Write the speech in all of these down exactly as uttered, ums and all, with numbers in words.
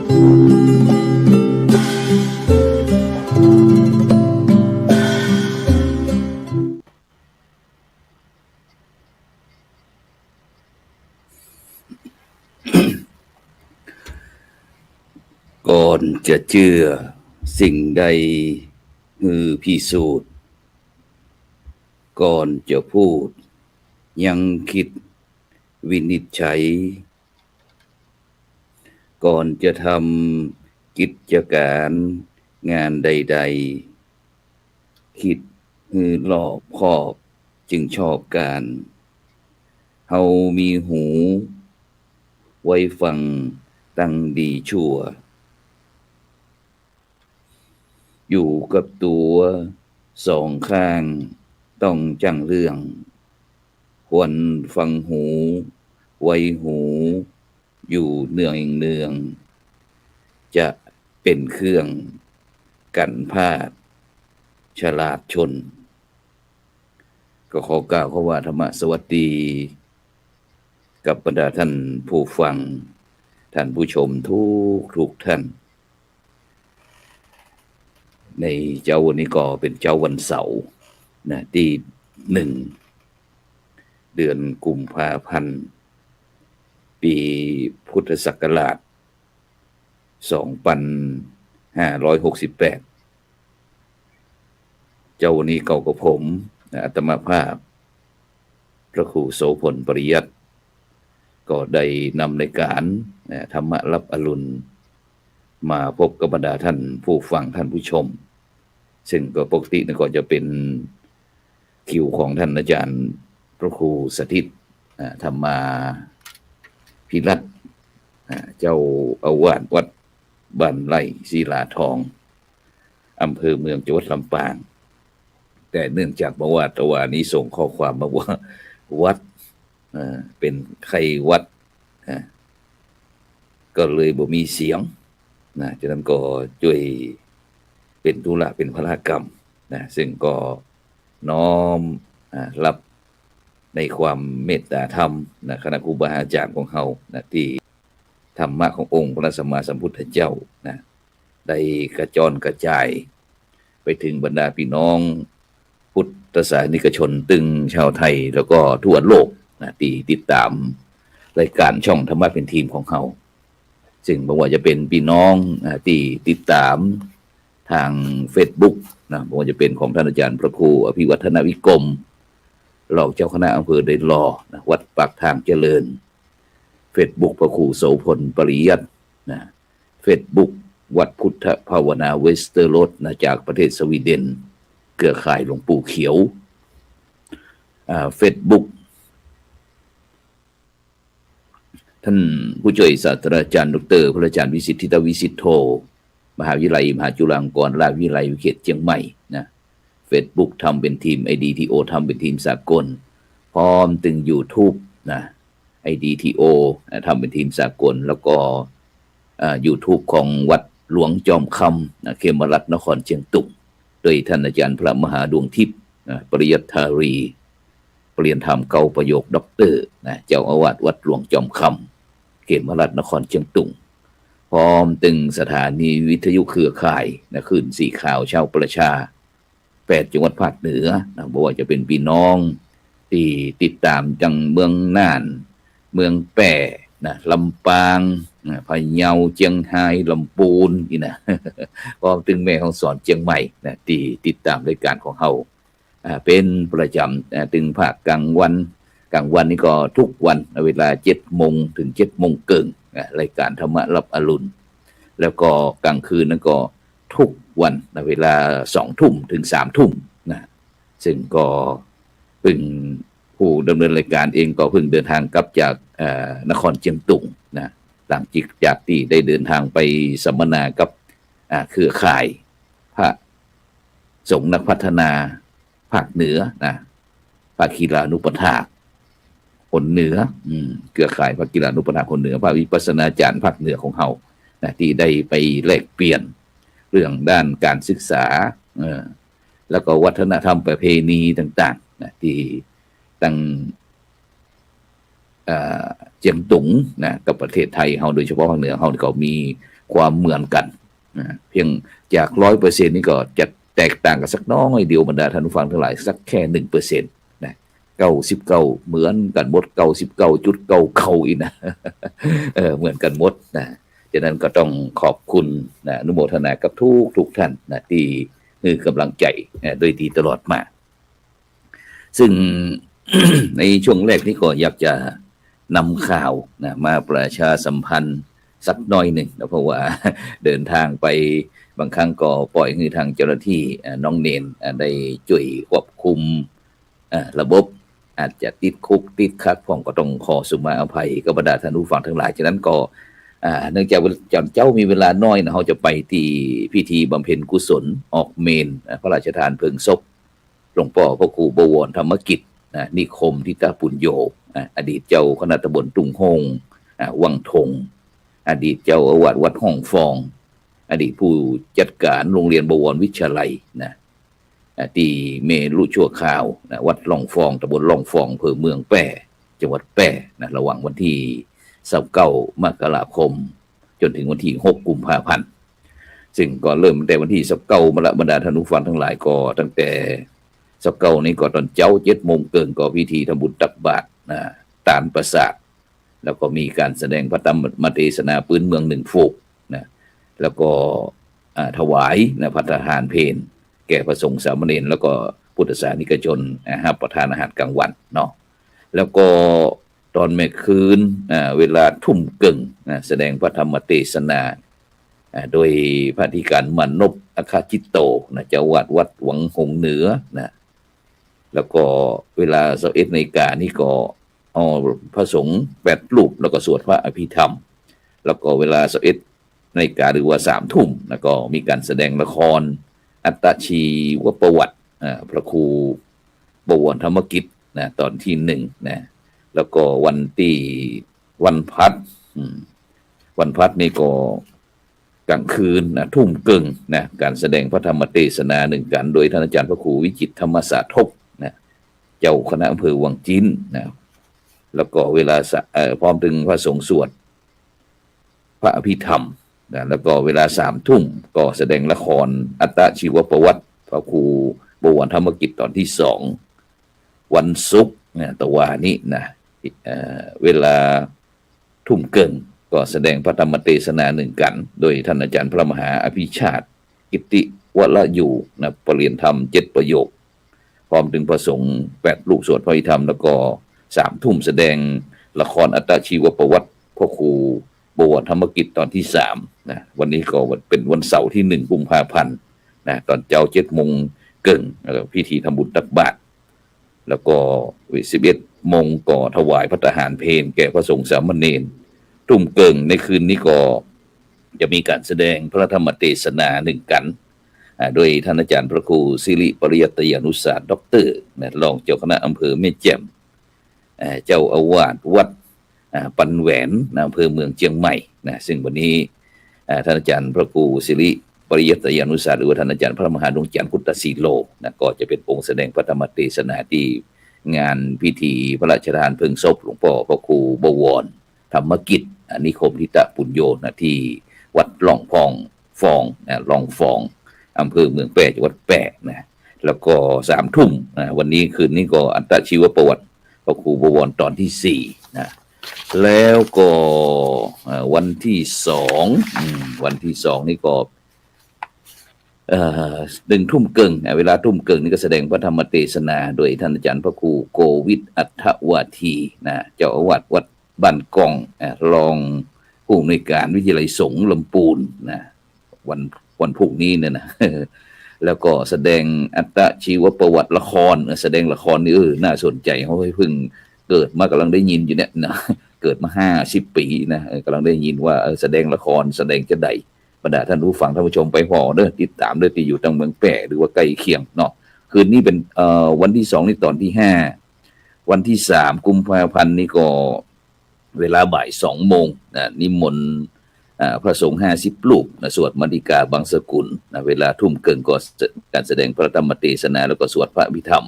ก่อนจะเจื้อสิ่งใดหื้อพิสูจน์ ก่อนจะพูดยังคิดวินิจฉัย ก่อนจะทำกิจก๋านงานใดๆ คิดหื้อรอบคอบจึงชอบก๋าน เฮามีหูไว้ฟังตังดีชั่ว อยู่กับตั๋วสองข้างต้องจั้งเรื่อง ควรฟังหูไว้หูอยู่เนืองๆ จะเป๋นเครื่องกั๋นพลาดฉลาดชน ก็ขอกล่าวคำว่าธรรมสวัสดี กับบรรดาท่านผู้ฟัง ท่านผู้ชมทุกๆ ท่าน ในเจ๊าวันนี้ก็เป๋นเจ๊าวันเสาร์นะ ตี้หนึ่ง เดือนกุมภาพันธ์ ปี๋พุทธศักราช สองปันห้าร้อยหกสิบแปด เจ๊าวันนี้เฮากับผมนะ อาตมาภาพ พระครูโสภณ ปริยัติ ก็ได้นำรายก๋านนะ ธรรมะรับอรุณ มาพบกับบรรดาท่านผู้ฟังท่านผู้ชม ซึ่งก็ปกตินี่ก็จะเป๋น คิวของท่านอาจารย์พระครูสถิต อ่า ธรรมาภิรัตน์ อ่า เจ้าอาวาสวัดบ้านไร่ศิลาทอง อำเภอเมือง จังหวัดลำปาง แต่เนื่องจากบ่าวาดตะวานี้ส่งข้อความมาว่า วัด อ่า เป๋นไข้หวัด อ่า ก็เลยบ่มีเสียง นะ ฉะนั้นก็จ้วยเป๋นธุระเป๋นภาระกรรม นะ ซึ่งก็น้อม อ่า รับในความเมตตาธรรม นะ คณะครูบาอาจารย์ของเฮา นะ ตี้ธรรมะขององค์พระสัมมาสัมพุทธเจ้า นะ ได้กระจรกระจายไปเถิงบรรดาปี้น้องพุทธศาสนิกชน ตึงชาวไทย แล้วก็ทั่วโลก นะ ตี้ติดต๋ามรายก๋านช่องธรรมะเพ็ญทีมของเฮา ซึ่งบ่ว่าจะเป๋นปี้น้อง อ่า ตี้ติดต๋ามตางเฟซบุ๊กนะ บ่ว่าจะเป๋นของท่านอาจารย์พระครูอภิวัฒนวิกรม รองเจ้าคณะอำเภอดอยหล่อนะ วัดปากทางเจริญ เฟซบุ๊กพระครูโสภณ ปริยัตินะ เฟซบุ๊กวัดพุทธภาวนาเวสเตอร์โรดนะ จากประเทศสวีเดน เครือข่ายหลวงปู่เขียว อ่า เฟซบุ๊ก ท่านผู้จ้วยศาสตราจารย์ด็อกเตอร์พระอาจารย์วิสิทธิ์ ธิตวิสิทโธ มหาวิทยาลัยมหาจุฬาลงกรณราชวิทยาลัยวิเขตเจียงใหม่นะ เฟซบุ๊กธรรมเพ็ญทีม ไอดีทีโอ ธรรมเพ็ญทีมสากล พร้อมตึงยูทูบนะ ไอดีทีโอ อ่า ธรรมเพ็ญทีมสากล แล้วก็ อ่า ยูทูบของวัดหลวงจอมคำนะ เขมรัฐนครเจียงตุง โดยท่านอาจารย์พระมหาดวงทิพย์นะ ปริยัตถารี ปริญญาธรรมเก้าประโยค ด็อกเตอร์นะ เจ้าอาวาสวัดหลวงจอมคำ เขมรัฐนครเจียงตุง พร้อมตึงสถานีวิทยุเครือข่ายนะ คลื่นสีขาวเช้าประชา แปดจังหวัดภาคเหนือนะ บ่ว่าจะเป๋นปี้น้องตี้ติดต๋ามตางเมืองน่าน เมืองแป้นะ ลำปางนะ พะเยา เจียงฮาย ลำปูน อี้นะ พร้อมตึงแม่ฮ่องสอน เจียงใหม่นะ ตี้ติดต๋ามรายก๋านของเฮา อ่า เป๋นประจ๋ำ อ่า ตึงภาคก๋างวัน ก๋างวันนี่ก็กู้วัน เวลาเจ็ดโมงเถิงเจ็ดโมงเกิ่ง อ่า รายก๋านธรรมะรับอรุณ แล้วก็ก๋างคืนนั้นก็กู้วัน เวลาสองทุ่มเถิงสามทุ่มนะ ซึ่งก็เพิ่ง ผู้ดำเนินรายก๋านเองก็เพิ่งเดินทางกลับจาก เอ่อ นครเจียงตุงนะ หลังจาก จากตี้ได้เดินทางไปสัมมนากับ อ่า เครือข่ายพระสงฆ์นักพัฒนาภาคเหนือนะ พระกีฬานุปัฏฐากหนเหนือ อืม เครือข่ายพระกีฬานุปัฏฐากหนเหนือ พระวิปัสสนาจารย์ภาคเหนือของเฮานะ ตี้ได้ไปแลกเปลี่ยนเรื่องด้านก๋านศึกษา เอ่อ แล้วก็วัฒนธรรมประเพณีต่างๆ นะ ตี้ตัง เอ่อ เจียงตุงนะ กับประเทศไทยเฮา โดยเฉพาะภาคเหนือเฮานี่ก็มี ความเหมือนกั๋นนะ เพียงจากร้อยเปอร์เซ็นต์นี่ก็จะแตกต่างกั๋นสักน้อยเดียว บรรดาท่านผู้ฟังตังหลาย สักแค่หนึ่งเปอร์เซ็นต์นะ เก้าสิบเก้าเหมือนกั๋นหมด เก้าสิบเก้าจุดเก้าเก้า อี้นะ เออ เหมือนกั๋นหมดนะ ฉะนั้นก็ต้องขอบคุณนะ อนุโมทนากับทุกๆ ท่านนะ ตี้หื้อก๋ำลังใจ๋นะ โดยดีตลอดมา ซึ่ง ในช่วงแรกนี้ก็อยากจะนำข่าวนะ มาประชาสัมพันธ์สักน้อยนึ่งนะ เพราะว่า เดินทางไปบางครั้งก็ปล่อยหื้อทางเจ้าหน้าตี้ อ่า น้องเณร อ่า ได้จ้วยควบคุม อ่า ระบบ อาจจะติดคุกติดขังพ่อง ก็ต้องขอสุมาอภัยกับบรรดาท่านผู้ฟังตังหลาย ฉะนั้นก็ อ่า เนื่องจากว่าต๋อนเจ๊ามีเวลาน้อยนะ เฮาจะไปตี้พิธีบำเพ็ญกุศลออกเมรุ อ่า พระราชทานเพลิงศพ หลวงป้อพระครูบวรธรรมกิจนะ นิคมทิตปุญโญ อ่า อดีตเจ้าคณะตำบลตุงโฮง อ่า วังทง อดีตเจ้าอาวาสวัดฮ่องฟอง อดีตผู้จัดการโรงเรียนบวรวิทยาลัยนะ อ่า ตี้เมรุชั่วคราวนะ วัดฮ่องฟอง ตำบลฮ่องฟอง อำเภอเมืองแป้ จังหวัดแป้นะ ระหว่างวันตี้ซาวเก้า มกราคม จ๋นถึงวันตี้หก กุมภาพันธ์ ซึ่งก็เริ่มตั้งแต่วันตี้ซาวเก้ามาละ บรรดาท่านผู้ฟังตังหลาย ก็ตั้งแต่ซาวเก้านี้ก็ต๋อนเจ๊าเจ็ดโมงเกิ่งก็พิธีทำบุญตักบาตรนะ ตานประสาท แล้วก็มีก๋านแสดงพระธรรมเทศนาปื๊นเมืองนึ่งฝูกนะ แล้วก็ อ่า ถวายนะ ภัตตาหารเพลแก่พระสงฆ์สามเณร แล้วก็พุทธศาสนิกชน อ่า ฮับประทานอาหารกลางวันเนาะ แล้วก็ต๋อนเมื่อคืน อ่า เวลาทุ่มเกิ่งนะ แสดงพระธรรมเทศนา อ่า โดยพระอธิการมานพ อัคคจิตโตนะ เจ้าอาวาสวัดหวังหงส์เหนือนะ แล้วก็เวลาซาวเอ็ดนาฬิกานี่ก็เอาพระสงฆ์แปดรูป แล้วก็สวดพระอภิธรรม แล้วก็เวลาซาวเอ็ดนาฬิกา หรือว่าสามทุ่มนะ ก็มีก๋านแสดงละครอัตตชีวประวัติ อ่า พระครูบวรธรรมกิจนะ ต๋อนตี้หนึ่งนะ แล้วก็วันตี้ วันพฤหัส อืม วันพฤหัสนี่ก็ ก๋างคืนนะ ทุ่มเกิ่งนะ ก๋านแสดงพระธรรมเทศนานึ่งกั๋น โดยท่านอาจารย์พระครูวิจิตรธรรมสาทกนะ เจ้าคณะอำเภอวังจิ๊นนะ แล้วก็เวลาสะ เอ่อ พร้อมตึงพระสงฆ์สวดพระอภิธรรมนะ แล้วก็เวลาสามทุ่มก็แสดงละครอัตตชีวประวัติพระครูบวรธรรมกิจต๋อนตี้สอง วันศุกร์นะ ตะวานี้นะ เอ่อ เวลาทุ่มเกิ่งก็แสดงพระธรรมเทศนานึ่งกั๋น โดยท่านอาจารย์พระมหาอภิชาติ กิตติวรยูนะ ประเรียนธรรมเจ็ดประโยค พร้อมตึงพระสงฆ์แปดรูปสวดพระอภิธรรม แล้วก็สามทุ่มแสดงละครอัตตชีวประวัติพระครูบวรธรรมกิจต๋อนตี้สามนะ วันนี้ก็เป๋นวันเสาร์ตี้หนึ่งกุมภาพันธ์นะ ต๋อนเจ๊าเจ็ดโมงเกิ่ง แล้วก็พิธีทำบุญตักบาตร แล้วก็สิบเอ็ดโมงก็ถวายภัตตาหารเพลแก่พระสงฆ์สามเณร ทุ่มเกิ่งในคืนนี้ก็จะมีก๋านแสดงพระธรรมเทศนานึ่งกั๋น อ่า โดยท่านอาจารย์พระครูสิริปริยัตยานุสาสน์ ด็อกเตอร์นะ รองเจ้าคณะอำเภอแม่แจ่ม เอ่อ เจ้าอาวาสวัด อ่า ปันแหวนนะ อำเภอเมืองเจียงใหม่นะ ซึ่งวันนี้ อ่า ท่านอาจารย์พระครูสิริปริยัตยานุสาสน์ หรือว่าท่านอาจารย์พระมหาดวงจันทร์ พุทธสีโลนะ ก็จะเป๋นองค์แสดงพระธรรมเทศนาตี้งานพิธีพระราชทานเพลิงศพหลวงป้อพระครูบวรธรรมกิจ อ่า นิคมทิตปุญโญนะ ตี้วัดฮ่องฟอง ฟองนะ ฮ่องฟอง อำเภอเมืองแป้ จังหวัดแป้นะ แล้วก็สามทุ่มนะ วันนี้คืนนี้ก็อัตตชีวประวัติพระครูบวรต๋อนตี้สี่นะ แล้วก็ เอ่อ วันตี้สอง อืม วันตี้สองนี่ก็ เอ่อ หนึ่งทุ่มเกิ่งนะ เวลาทุ่มเกิ่งนี่ก็แสดงพระธรรมเทศนา โดยท่านอาจารย์พระครูโกวิทอัฏฐวาทีนะ เจ้าอาวาสวัดบ้านกอง อ่า รองผู้อำนวยการวิทยาลัยสงฆ์ลำปูนนะ วัน วันพุธนี้เนี่ยนะ แล้วก็แสดงอัตตชีวประวัติละคร เออ แสดงละครนี่ เออ น่าสนใจ๋ เฮาเพิ่งเกิดมาก่ำลังได้ยินอยู่เนี่ยนะ เกิดมาห้าสิบปี๋นะ เออ ก่ำลังได้ยินว่า เออ แสดงละคร แสดงจาใด บรรดาท่านผู้ฟังท่านผู้ชมไปผ่อเด้อ ติดต๋ามเด้อ ตี้อยู่ตางเมืองแป้หรือว่าใก้เคียงเนาะ คืนนี้เป๋น เอ่อ วันตี้สองนี่ต๋อนตี้ห้า วันตี้สามกุมภาพันธ์นี่ก็ เวลาบ่ายสองโมงนะ นิมนต์ อ่า พระสงฆ์ห้าสิบรูปนะ สวดมาติกาบังสกุลนะ เวลาทุ่มเกิ่งก็ ก๋านแสดงพระธรรมเทศนา แล้วก็สวดพระอภิธรรม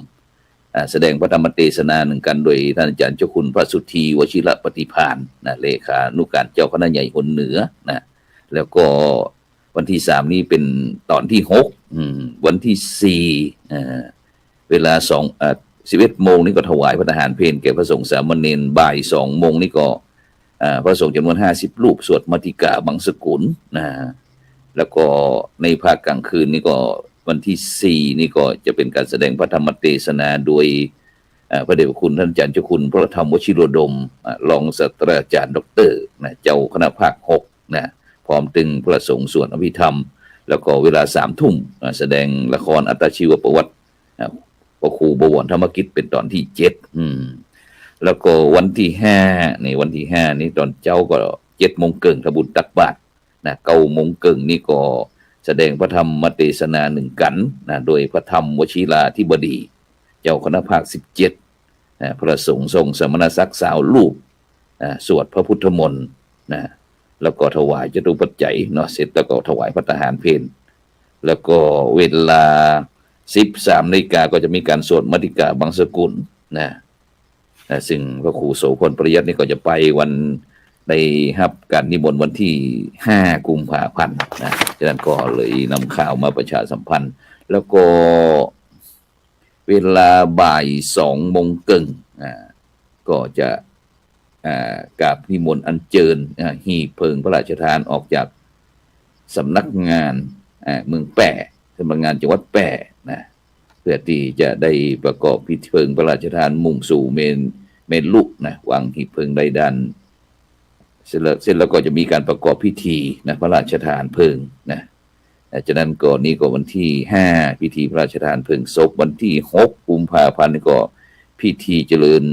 อ่า แสดงพระธรรมเทศนานึ่งกั๋นโดยท่านอาจารย์เจ้าคุณพระสุธีวชิรปฏิภาณนะ เลขานุการเจ้าคณะใหญ่หนเหนือนะ แล้วก็วันตี้สามนี่เป๋นต๋อนตี้หก อืม วันตี้สี่ อ่า เวลาสอง อ่า สิบเอ็ดโมงนี่ก็ถวายภัตตาหารเพลแก่พระสงฆ์สามเณร บ่ายสองโมงนี่ก็ อ่า พระสงฆ์จ๋ำนวนห้าสิบรูป สวดมัตติกาบังสกุลนะ แล้วก็ในภาคกลางคืนนี่ก็วันตี้สี่นี่ก็จะเป๋นก๋านแสดงพระธรรมเตสนาโดย อ่า พระเดชพระคุณต้านอาจ๋ารย์เจ้าคุณพระธรรมวชิโรดม อ่า รองศาสตราจ๋ารย์ด็อกเตอร์นะ เจ้าคณะภาคหกนะ พร้อมตึงพระสงฆ์สวดอภิธรรม แล้วก็เวลาสามทุ่ม อ่า แสดงละครอัตชีวประวัติ อ่า พระครูบวรธรรมกิจเป๋นต๋อนตี้เจ็ด อืม แล้วก็วันตี้ห้า นี่ วันตี้ห้านี่ต๋อนเจ๊าก็เจ็ดโมงเกิ่ง ทำบุญตักบาตรนะ เก้าโมงเกิ่งนี่ก็แสดงพระธรรมเตสนานึ่งกัณฑ์นะ โดยพระธรรมวชิราธิบดี เจ้าคณะภาคสิบเจ็ด นะ พระสงฆ์ทรงสมณศักดิ์ซาวรูป อ่า สวดพระพุทธมนต์นะ แล้วก็ถวายจตุปัจจัยเนาะ เสร็จแล้วก็ถวายภัตตาหารเพล แล้วก็เวลาสิบสามนาฬิกาก็จะมีก๋านสวดมัตติกาบังสกุลนะ อ่า ซึ่งพระครูโสภณปริยัตินี่ก็จะไปวัน ได้ฮับก๋านนิมนต์วันตี้ห้ากุมภาพันธ์นะ ฉะนั้นก็เลยนำข่าวมาประชาสัมพันธ์ แล้วก็ เวลาบ่ายสองโมงเกิ่ง อ่า ก็จะ อ่า กราบนิมนต์อัญเจิญ อ่า หีบเพลิงพระราชทานออกจากสำนักงาน อ่า เมืองแป้ สำนักงานจังหวัดแป้นะ เพื่อตี้จะได้ประกอบพิธีเพลิงพระราชทานมุ่งสู่เมรุ เมรุนะ วางหีบเพลิงได้ด้าน เสร็จแล้ว เสร็จแล้วก็จะมีก๋านประกอบพิธีนะ พระราชทานเพลิงนะ อ่า ฉะนั้นก็นี่ก็วันตี้ห้า พิธีพระราชทานเพลิงศพ วันตี้หกกุมภาพันธ์นี่ก็พิธีเจริญ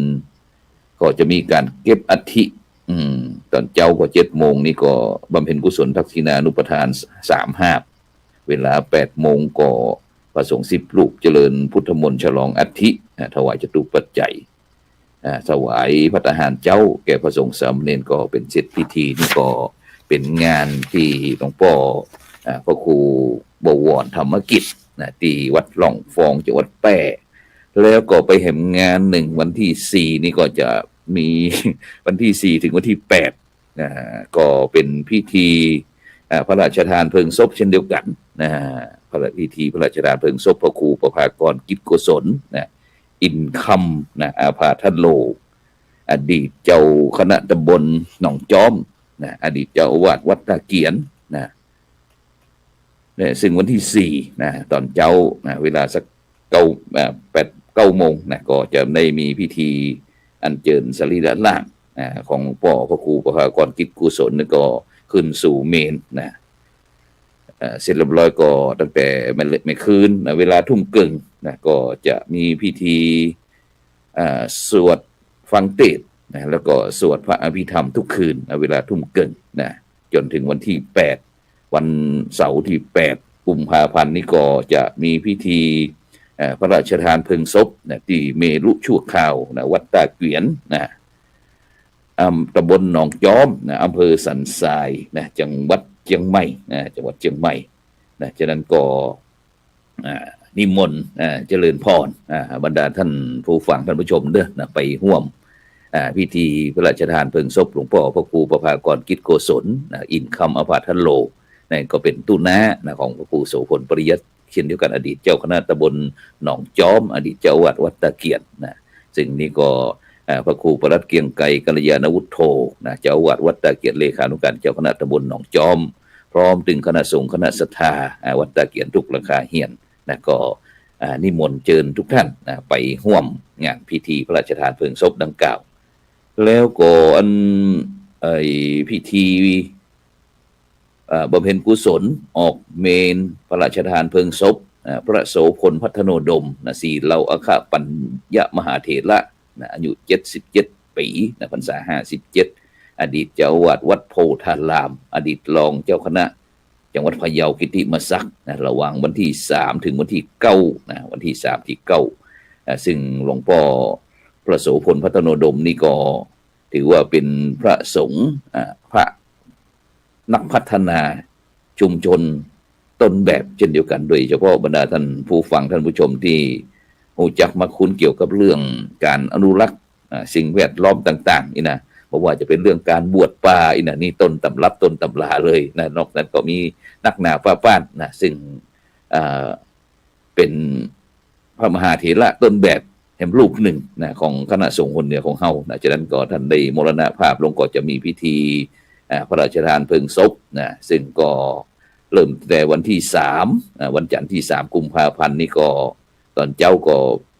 ก็จะมีก๋านเก็บอัฐิ อืม ต๋อนเจ๊าก็เจ็ดโมงนี่ก็บำเพ็ญกุศลทักษิณานุปทานสามหาบ เวลาแปดโมงก็พระสงฆ์สิบรูปเจริญพุทธมนต์ฉลองอัฐิ อ่า ถวายจตุปัจจัย อ่า ถวายภัตตาหารเจ๊าแก่พระสงฆ์สามเณร ก็เป๋นเสร็จพิธี นี่ก็เป๋นงานตี้หลวงป้อ อ่า พระครูบวรธรรมกิจนะ ตี้วัดร่องฟองจังหวัดแป้ แล้วก็ไปแหมงานนึ่ง วันตี้สี่นี่ก็จะมี วันตี้สี่เถิงวันตี้แปด อ่า ก็เป๋นพิธี อ่า พระราชทานเพลิงศพเช่นเดียวกั๋นนะ พระพิธีพระราชทานเพลิงศพพระครูประภากรกิจโกศลนะ อินคำนะ อาภาธโร อดีตเจ้าคณะตำบลหนองจ๊อมนะ อดีตเจ้าอาวาสวัดตาเกียนนะ เนี่ย ซึ่งวันตี้สี่นะ ต๋อนเจ๊านะ เวลาสักเก้า อ่า แปด เก้าโมงนะ ก็จะได้มีพิธีอัญเจิญสรีระร่าง อ่า ของหลวงป้อพระครูประภากรกิจโกศล แล้วก็ขึ้นสู่เมรุนะ เอ่อ เสร็จเรียบร้อยก็ตั้งแต่เมื่อ เมื่อคืนนะ เวลาทุ่มเกิ่งนะ ก็จะมีพิธี อ่า สวดฟังเตสน์นะ แล้วก็สวดพระอภิธรรมทุกคืนนะ เวลาทุ่มเกิ่งนะ จ๋นเถิงวันตี้แปด วันเสาร์ตี้แปดกุมภาพันธ์นี่ก็จะมีพิธี เอ่อ พระราชทานเพลิงศพนะ ตี้เมรุชั่วคราวนะ วัดตาเกียนนะ อ่า ตำบลหนองจ๊อมนะ อำเภอสันทรายนะ จังหวัดเจียงใหม่นะ จังหวัดเจียงใหม่นะ ฉะนั้นก็ อ่า นิมนต์ อ่า เจริญพร อ่า บรรดาท่านผู้ฟังท่านผู้ชมเด้อนะ ไปฮ่วม อ่า พิธีพระราชทานเพลิงศพหลวงป้อพระครูประภากรกิจโกศลนะ อินคำอาภาธโร นั่นก็เป๋นตุ๊น้านะ ของพระครูโสภณปริยัติ เช่นเดียวกั๋น อดีตเจ้าคณะตำบลหนองจ๊อม อดีตเจ้าอาวาสวัดตาเกียนนะ ซึ่งนี่ก็ อ่า พระครูประหลัดเกรียงไกรกัลยาณวุฒโธนะ เจ้าอาวาสวัดตาเกียน เลขานุการเจ้าคณะตำบลหนองจ๊อม พร้อมตึงคณะสงฆ์คณะศรัทธา อ่า วัดตาเกียนทุกหลังคาเฮือนนะ ก็ อ่า นิมนต์เจิญทุกท่านนะ ไปฮ่วมงานพิธีพระราชทานเพลิงศพดังกล่าว แล้วก็อัน ไอ้พิธี เอ่อ บำเพ็ญกุศลออกเมรุพระราชทานเพลิงศพ เอ่อ พระโสภณพัฒโนดมนะ สีเหล่าอัคคปัญญมหาเถระนะ อายุเจ็ดสิบเจ็ดปี๋นะ พรรษาห้าสิบเจ็ด อดีตเจ้าอาวาสวัดโพธาราม อดีตรองเจ้าคณะจังหวัดพะเยากิตติมศักดิ์นะ ระหว่างวันตี้สามเถิงวันตี้เก้านะ วันตี้สามเถิงเก้า อ่า ซึ่งหลวงป้อพระโสภณพัฒโนดมนี่ก็ถือว่าเป๋นพระสงฆ์ อ่า พระ นักพัฒนาชุมชนต้นแบบเช่นเดียวกั๋น โดยเฉพาะบรรดาท่านผู้ฟังท่านผู้ชมตี้ฮู้จักมักคุ้นเกี่ยวกับเรื่องก๋านอนุรักษ์ อ่า สิ่งแวดล้อมต่างๆ นี่นะ บ่ว่าจะเป๋นเรื่องก๋านบวชป่าอี้นะ นี่ต้นตำรับต้นตำราเลยนะ นอกนั้นก็มีนักหนาป้าป้านนะ ซึ่ง อ่า เป๋นพระมหาเถระต้นแบบแหมรูปนึ่งนะ ของคณะสงฆ์หนเหนือของเฮานะ ฉะนั้นก็ต้านได้มรณภาพลง ก็จะมีพิธี อ่า พระราชทานเพลิงศพนะ ซึ่งก็เริ่มแต่วันตี้สาม อ่า วันจันทร์ตี้สามกุมภาพันธ์นี่ก็ ต๋อนเจ๊าก็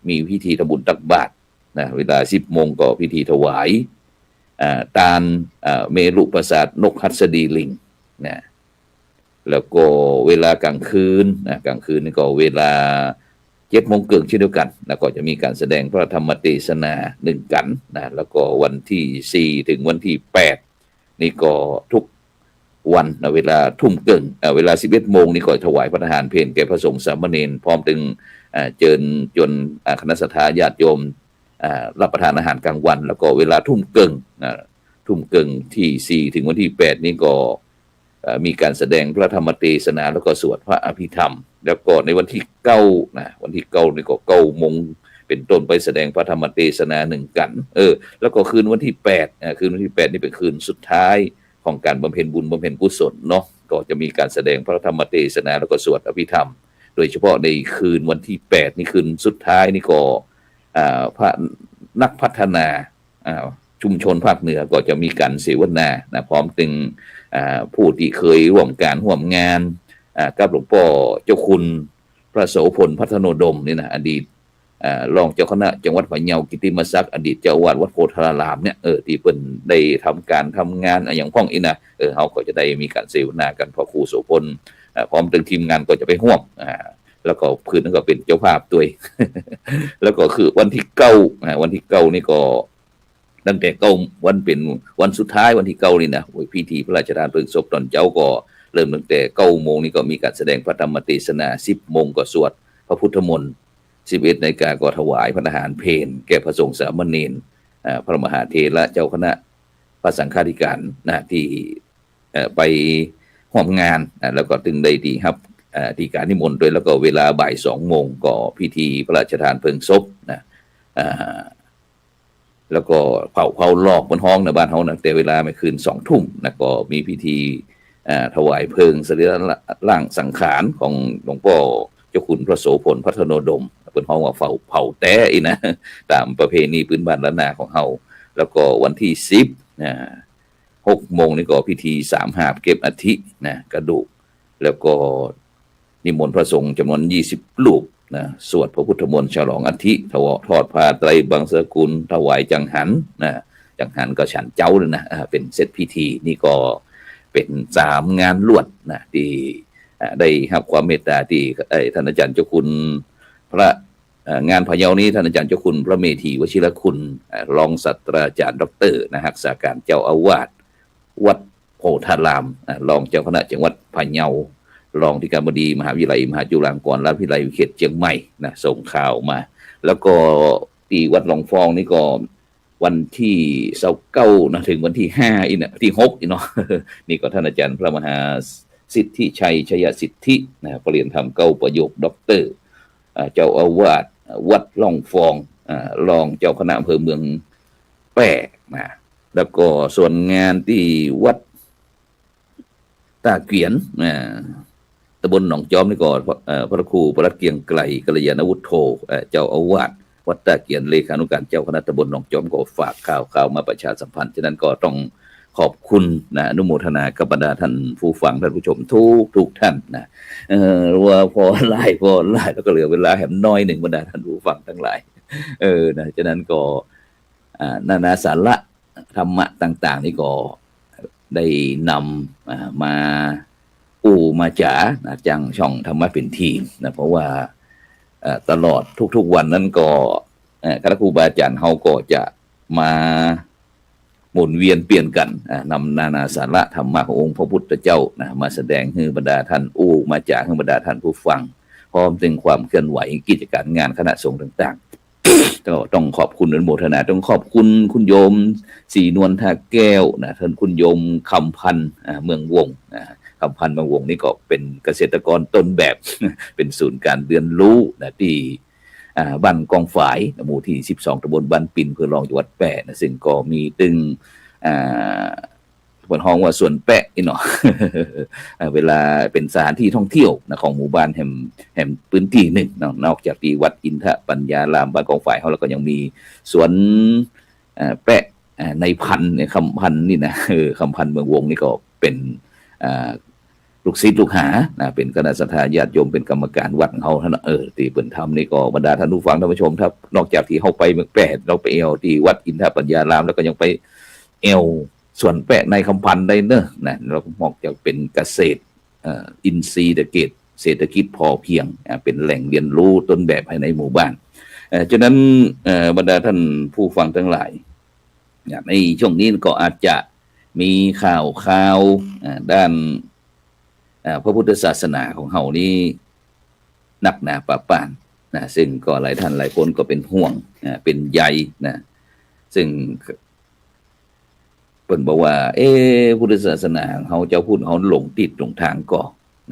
มีพิธีทำบุญตักบาตรนะ เวลาสิบโมงก็พิธีถวาย อ่า ตาน อ่า เมรุปราสาทนกหัสดีลิงนะ แล้วก็เวลาก๋างคืนนะ ก๋างคืนนี่ก็เวลาเจ็ดโมงเกิ่งเช่นเดียวกั๋น แล้วก็จะมีก๋านแสดงพระธรรมเตสนานึ่งกั๋นนะ แล้วก็วันตี้สี่เถิงวันตี้แปดนี่ก็ทุกวันนะ เวลาทุ่มเกิ่ง เอ่อ เวลาสิบเอ็ดโมงนี่ก็ถวายพระทหารเพลแก่พระสงฆ์สามเณร พร้อมเถิง อ่า เจิญจวน อ่า คณะศรัทธาญาติโยม อ่า รับประทานอาหารกลางวัน แล้วก็เวลาทุ่มเกิ่งนะ ทุ่มเกิ่งตี้สี่เถิงวันตี้แปดนี่ก็ เอ่อ มีก๋านแสดงพระธรรมเตสนา แล้วก็สวดพระอภิธรรม แล้วก็ในวันตี้เก้านะ วันตี้เก้านี่ก็เก้าโมงเป๋นต้นไปแสดงพระธรรมเตสนานึ่งกั๋น เออ แล้วก็คืนวันตี้แปด อ่า คืนวันตี้แปดนี่เป๋นคืนสุดท้ายของก๋านบำเพ็ญบุญบำเพ็ญกุศลเนาะ ก็จะมีก๋านแสดงพระธรรมเตสนา แล้วก็สวดอภิธรรม โดยเฉพาะในคืนวันตี้แปดนี่ คืนสุดท้ายนี่ก็ อ่า พระนักพัฒนา อ่า ชุมชนภาคเหนือก็จะมีก๋านเสวนานะ พร้อมเถิง อ่า ผู้ตี้เกยฮ่วมก๋านฮ่วมงาน อ่า กับหลวงป้อเจ้าคุณพระโสภณ พัฒโนดมนี่นะ อดีต อ่า รองเจ้าคณะจังหวัดพะเยากิตติมศักดิ์ อดีตเจ้าอาวาสวัดโพธารามเนี่ย เออ ตี้เปิ้นได้ทำก๋านทำงานอะหยังพ่องอี้นะ เออ เฮาก็จะได้มีก๋านเสวนากั๋น พระครูโสภณ อ่า พร้อมเถิงทีมงานก็จะไปฮ่วม อ่า แล้วก็คืนนั้นก็เป๋นเจ้าภาพตวย แล้วก็คือวันตี้เก้า อ่า วันตี้เก้านี่ก็ ตั้งแต่เก้า วันเป๋นวันสุดท้าย วันตี้เก้านี่นะ โอ้ย พิธีพระราชทานเพลิงศพต๋อนเจ๊าก็เริ่มตั้งแต่เก้าโมงนี่ก็มีก๋านแสดงพระธรรมเตสนา สิบโมงก็สวดพระพุทธมนต์ สิบเอ็ดนาฬิกาก็ถวายพระทหารเพลแก่พระสงฆ์สามเณร อ่า พระมหาเถระเจ้าคณะพระสังฆาธิการนะ ตี้ เอ่อ ไปฮ่วมงานนะ แล้วก็ตึงได้ตี้ฮับ เอ่อ ตี้ก๋านนิมนต์ตวย แล้วก็เวลาบ่ายสองโมงก็พิธีพระราชทานเพลิงศพนะ อ่า แล้วก็เผา เผาหลอกเปิ้นฮ้องในบ้านเฮานะ แต่เวลาแม่คืนสองทุ่มนะ ก็มีพิธี อ่า ถวายเพลิงสรีระร่างสังขารของหลวงป้อเจ้าคุณพระโสภณ พัฒโนดม เปิ้นฮ้องว่าเผา เผาแต๊อี้นะ ต๋ามประเพณีปื้นบ้านล้านนาของเฮา แล้วก็วันตี้สิบ อ่า หกโมงนี่ก็พิธีสามหาบเก็บอัฐินะ กระดูก แล้วก็นิมนต์พระสงฆ์จ๋ำนวนยี่สิบรูปนะ สวดพระพุทธมนต์ฉลองอัฐิ ถวาย ทอดผ้าไตรบังสกุล ถวายจังหันนะ จังหันก็ฉันเจ๊าเลยนะ อ่า เป๋นเสร็จพิธี นี่ก็เป๋นสามงานรวดนะ ตี้ อ่า ได้ฮับความเมตต๋าตี้ เอ่อ ต้านอาจ๋ารย์เจ้าคุณพระ เอ่อ งานพะเยานี้ ต้านอาจ๋ารย์เจ้าคุณพระเมธีวชิรคุณ เอ่อ รองศาสตราจ๋ารย์ด็อกเตอร์นะ ฮักษาก๋านเจ้าอาวาสวัดโพธาราม อ่า รองเจ้าคณะจังหวัดพะเยา รองอธิการบดีมหาวิทยาลัยมหาจุฬาลงกรณราชวิทยาลัยเขตเจียงใหม่นะ ส่งข่าวมา แล้วก็ตี้วัดหลองฟองนี่ก็ วันตี้ซาวเก้านะ เถิงวันตี้ห้าอี้นะ ตี้หกอี้เนาะ นี่ก็ต้านอาจ๋ารย์พระมหาสิทธิชัย ชัยสิทธินะ ปริญญาธรรมเก้าประโยค ด็อกเตอร์ อ่า เจ้าอาวาสวัดหลองฟอง อ่า รองเจ้าคณะอำเภอเมืองแป้นะ แล้วก็ส่วนงานตี้วัด ต้าเกวียน อ่า ต๋ำบลหนองจ๊อมนี่ก็ เอ่อ พระครูปลัดเกรียงไกร กัลยาณวุฒโธ เอ่อ เจ้าอาวาสวัดต้าเกวียน เลขานุการเจ้าคณะต๋ำบลหนองจ๊อมก็ฝากข่าว ข่าวมาประชาสัมพันธ์ ฉะนั้นก็ต้องขอบคุณนะ อนุโมทนากับบรรดาท่านผู้ฟังท่านผู้ชมทุกๆท่านนะ เอ่อ ว่าผ่อหลาย ผ่อหลาย แล้วก็เหลือเวลาแหมน้อยนึ่ง บรรดาท่านผู้ฟังตังหลาย เออ นะ ฉะนั้นก็ อ่า นานาสาระธรรมะต่างๆนี่ก็ได้นำ อ่า มาอู้มาจ๋านะ จั้งช่องธรรมะเป๋นทีมนะ เพราะว่า เอ่อ ตลอดทุกๆวันนั้นก็ เอ่อ คณะครูบาอาจ๋ารย์เฮาก็จะมาหมุนเวียนเปลี่ยนกั๋น อ่า นำนานาสาระธรรมะขององค์พระพุทธเจ้านะ มาแสดงหื้อบรรดาท่านอู้มาจ๋า หื้อบรรดาท่านผู้ฟัง พร้อมเถิงความเคลื่อนไหวกิจก๋านงานคณะสงฆ์ต่างๆ ก็ต้องขอบคุณอนุโมทนา ต้องขอบคุณคุณโยมศรีนวล ท่าแก้วนะ ต้านคุณโยมคำพันธ์ อ่า เมืองวงศ์นะ คำพันธ์ เมืองวงศ์นี่ก็เป๋นเกษตรกรต้นแบบ เป๋นศูนย์ก๋านเรียนรู้นะ ตี้ อ่า บ้านกองฝาย หมู่ตี้สิบสอง ต๋ำบลบ้านปิน อำเภอรอง จังหวัดแป้นะ ซึ่งก็มีตึง อ่า เปิ้นฮ้องว่าสวนแป๊ะอี้เนาะ อ่า เวลาเป๋นสถานตี้ท่องเที่ยวนะ ของหมู่บ้านแหม แหมปื้นตี้นึ่งเนาะ นอกจากตี้วัดอินทปัญญารามบ้านกองฝายเฮา แล้วก็ยังมีสวน อ่า แป๊ะ อ่า ในพันธุ์เนี่ย คำพันธุ์นี่นะ เออ คำพันธุ์เมืองวงนี่ก็เป๋น อ่า ลูกศิษย์ลูกหานะ เป๋นคณะศรัทธาญาติโยม เป๋นกรรมการวัดของเฮาหั้นน่ะ เออ ตี้เปิ้นทำนี่ก็บรรดาท่านผู้ฟังท่านผู้ชมครับ นอกจากตี้เฮาไปเมืองแป๊ะ เฮาไปแอ่วตี้วัดอินทปัญญาราม แล้วก็ยังไปแอ่วสวนแป๊ะในคำพันธุ์ได้เนาะ นะ แล้วนอกจากเป๋นเกษตร เอ่อ อินทรีย์เกษตร เศรษฐกิจพอเพียง อ่า เป๋นแหล่งเรียนรู้ต้นแบบภายในหมู่บ้าน เอ่อ ฉะนั้น เอ่อ บรรดาท่านผู้ฟังทั้งหลาย อ่า ในช่วงนี้ก็อาจจะมีข่าวคราว อ่า ด้าน อ่า พระพุทธศาสนาของเฮานี้นักหนาปาป้านนะ ซึ่งก็หลายท่านหลายคนก็เป๋นห่วง อ่า เป๋นใยนะ ซึ่งเปิ้นบอกว่า เอ๊ะ พุทธศาสนาของเฮา เจ้าพุทธเฮาหลงตี้หลงตางก่อ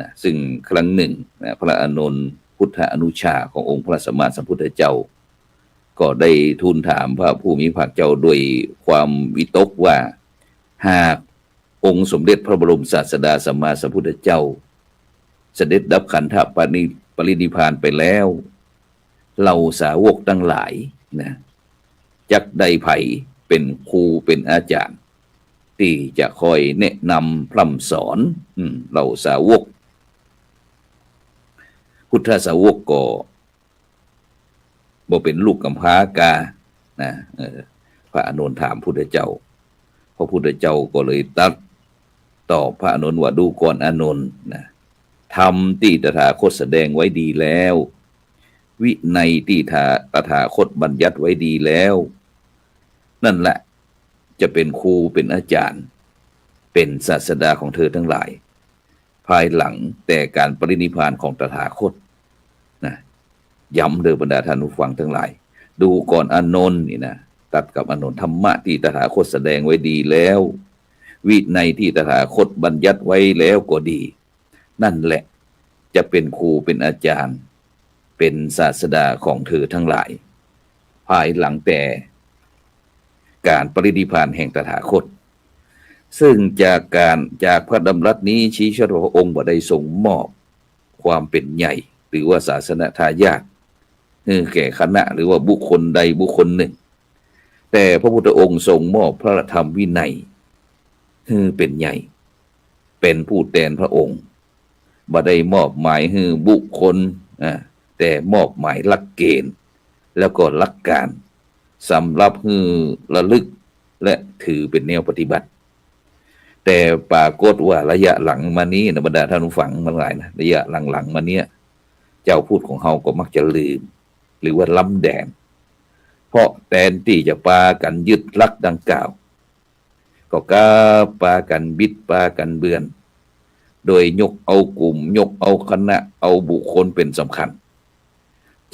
นะ ซึ่งครั้งนึ่งนะ พระอานนท์พุทธานุชาขององค์พระสัมมาสัมพุทธเจ้า ก็ได้ทูลถามพระผู้มีพระภาคเจ้าด้วยความวิตกว่า หากองค์สมเด็จพระบรมศาสดาสัมมาสัมพุทธเจ้า เสด็จดับขันธปรินิ- ปรินิพพานไปแล้ว เหล่าสาวกทั้งหลายนะ จักได้ใผเป๋นครูเป๋นอาจ๋ารย์ ตี้จะคอยแนะนำพร่ำสอน อืม เหล่าสาวก พุทธสาวกก็ บ่เป๋นลูกกำพร้ากา นะ เออ พระอานนท์ถามพุทธเจ้า พระพุทธเจ้าก็เลยตรัสตอบพระอานนท์ว่า ดูก่อนอานนท์ นะ ธรรมตี้ตถาคตแสดงไว้ดีแล้ว วินัยตี้ตถา- ตถาคตบัญญัติไว้ดีแล้ว นั่นแหละจะเป๋นครูเป๋นอาจ๋ารย์ เป๋นศาสดาของเธอทั้งหลาย ภายหลังแต่การปรินิพพานของตถาคต นะ ย้ำเด้อบรรดาท่านผู้ฟังทั้งหลาย ดูก่อนอานนท์นี่นะ ตรัสกับอานนท์ ธรรมะตี้ตถาคตแสดงไว้ดีแล้ว วินัยตี้ตถาคตบัญญัติไว้แล้วก็ดี นั่นแหละจะเป๋นครูเป๋นอาจ๋ารย์ เป๋นศาสดาของเธอทั้งหลาย ภายหลังแต่การปรินิพพานแห่งตถาคต ซึ่งจากการ- จากพระดำรัสนี้ชี้ชัดว่าพระองค์บ่ได้ทรงมอบความเป๋นใหญ่ หรือว่าศาสนทายาท หื้อแก่คณะหรือว่าบุคคลใดบุคคลนึ่ง แต่พระพุทธองค์ทรงมอบพระธรรมวินัย หื้อเป๋นใหญ่ เป๋นผู้แตนพระองค์ บ่ได้มอบหมายหื้อบุคคล อ่า แต่มอบหมายหลักเก๋ณฑ์ แล้วก็หลักก๋าน สำหรับหื้อระลึกและถือเป๋นแนวปฏิบัติ แต่ปรากฏว่าระยะหลังมานี้นะ บรรดาท่านผู้ฟังทั้งหลายนะ ระยะหลังๆ มาเนี้ย เจ้าพุทธของเฮาก็มักจะลืม หรือว่าล้ำแดน เพราะแตนตี้จะปากั๋นยึดหลักดังกล่าว ก็กลับปากั๋นบิดปากั๋นเบือน โดยยกเอากลุ่ม ยกเอาคณะ เอาบุคคลเป๋นสำคัญ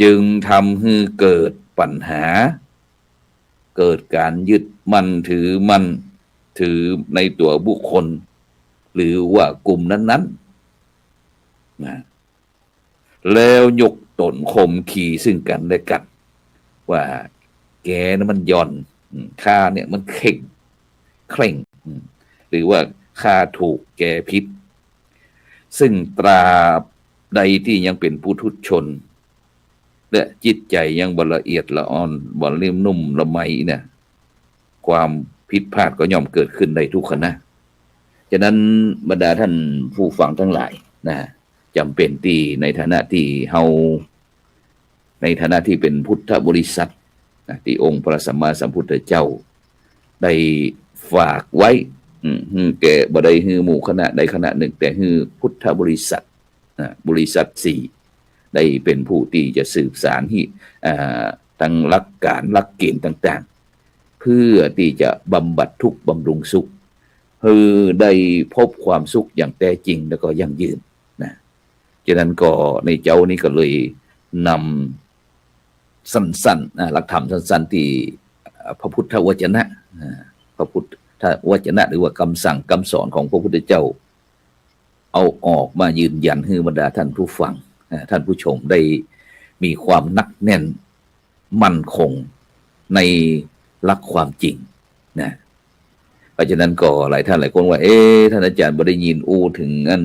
จึงทำหื้อเกิดปัญหา เกิดก๋านยึดมั่นถือมั่นถือในตั๋วบุคคล หรือว่ากลุ่มนั้นๆ นะ แล้วยกต๋นข่มขีซึ่งกั๋นและกั๋น ว่าแกนี่มันหย่อน อืม ข้าเนี่ยมันเข่ง เคร่ง อืม หรือว่าข้าถูกแกผิด ซึ่งตราบใดตี้ยังเป๋นปุถุชน และจิตใจ๋ยังบ่ละเอียดละอ่อน บ่นิ่มนุ่มละไมเนี่ย ความผิดพลาดก็ย่อมเกิดขึ้นได้ทุกขณะ ฉะนั้นบรรดาท่านผู้ฟังทั้งหลายนะ จ๋ำเป๋นตี้ในฐานะตี้เฮา ในฐานะตี้เป๋นพุทธบริษัทนะ ตี้องค์พระสัมมาสัมพุทธเจ้าได้ฝากไว้ อืม หื้อแก่ บ่ได้หื้อหมู่คณะใดคณะนึ่ง แต่หื้อพุทธบริษัท อ่า บริษัทสี่ ได้เป๋นผู้ตี้จะสืบสานหื้อ อ่า ตังหลักก๋านหลักเก๋ณฑ์ต่างๆ เพื่อตี้จะบำบัดทุกข์บำรุงสุข หื้อได้พบความสุขอย่างแต๊จริงแล้วก็ยั่งยืนนะ ฉะนั้นก็ในเจ๊านี้ก็เลยนำสั้นๆ อ่า หลักธรรมสั้นๆ ตี้ อ่า พระพุทธวจนะ อ่า พระพุทธวจนะ หรือว่ากำสั่งกำสอนของพระพุทธเจ้า เอาออกมายืนยันหื้อบรรดาท่านผู้ฟัง อ่า ท่านผู้ชมได้มีความหนักแน่นมั่นคงในหลักความจริงนะ ราะฉะนั้นก็หลายท่านหลายคนว่า เอ๊ะ ท่านอาจารย์บ่ได้ยินอู้เถิงอัน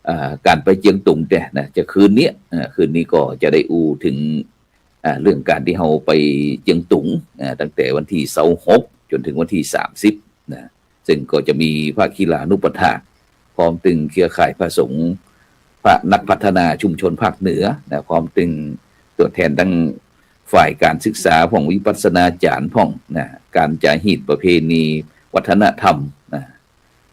อ่า ก๋านไปเจียงตุงแต๊นะ จะคืนเนี้ย อ่า คืนนี้ก็จะได้อู้เถิง อ่า เรื่องก๋านตี้เฮาไปเจียงตุง อ่า ตั้งแต่วันตี้ซาวหกจ๋นเถิงวันตี้สามสิบนะ ซึ่งก็จะมีพระคีลานุปัฏฐาก พร้อมตึงเครือข่ายพระสงฆ์ พระนักพัฒนาชุมชนภาคเหนือนะ พร้อมตึงตั๋วแทนตังฝ่ายก๋านศึกษาพ่อง วิปัสสนาจ๋ารย์พ่องนะ ก๋านจ๋าฮีตประเพณีวัฒนธรรมนะ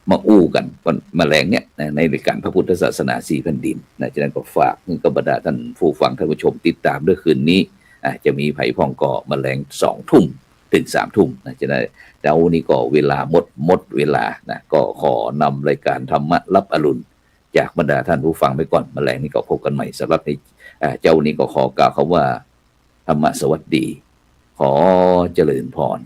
มาอู้กั๋นวันมะแลงเนี้ยนะ ในรายก๋านพระพุทธศาสนาสี่แผ่นดินนะ ฉะนั้นก็ฝากหื้อกับบรรดาท่านผู้ฟังท่านผู้ชมติดต๋ามด้วยคืนนี้ อ่า จะมีใผพ่องก็มะแลงสองทุ่มเถิงสามทุ่มนะ ฉะนั้นเจ๊านี้ก็เวลาหมด หมดเวลานะ ก็ขอนำรายก๋านธรรมะลับอรุณ จากบรรดาท่านผู้ฟังไปก่อน มะแลงนี้ก็พบกั๋นใหม่ สำหรับใน อ่า เจ๊านี้ก็ขอกล่าวกำว่า ธรรมะสวัสดี ขอเจริญพร